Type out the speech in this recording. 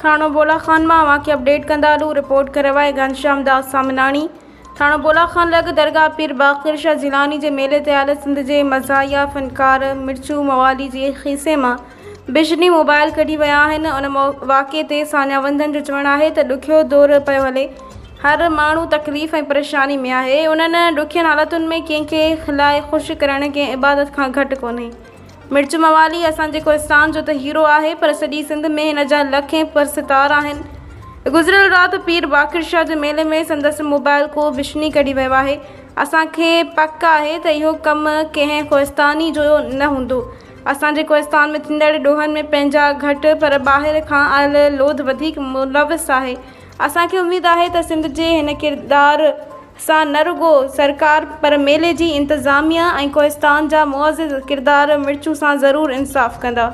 ٿاڻو بولا خان مان اوهان کي اپڊيٽ ڪندا هلون رپورٽ ڪري گهنشام داس سامناڻي ٿاڻو بولا خان لڳ درگاهه پير باقر شاهه جيلاني جي ميلي تي آيل سنڌ جي مزاحيه فنڪار مرچو موالي جي کيسي مان بجلي موبائل ڪڍي ويا آهن ان واقعي تي ساڃاهوندن جو چوڻ آهي ته ڏکيو دور پيو هلي هر ماڻهو تڪليف ۽ پريشاني ۾ آهي انهن ڏکين حالتن ۾ ڪنهن کي کلائي خوش ڪرڻ ڪنهن عبادت کان گهٽ ڪونهي. مرچ موالي اسان جي ڪوهستان جو ته هيرو آهي پر سڄي سنڌ ۾ هن جا لکين پرستار آهن. گذريل رات پير باقر شاهه جي ميلي ۾ سندس موبائل ڪو بشني ڪڍي ويو آهي. اسان کي پڪ آهي ته اهو ڪم ڪنهن ڪوهستاني جو نه هوندو. اسان جي ڪوهستان ۾ ٿيندڙ ڏوهن ۾ پنهنجا گهٽ پر ٻاهر کان آيل لوڌ وڌيڪ ملوث آهي. اسان کي اميد آهي ته سنڌ جي هن ڪردار سان نه رڳو سرڪار پر ميلي جي انتظاميا ۽ ڪوهستان جا معزز ڪردار مرچون سان ضرور انصاف ڪندا.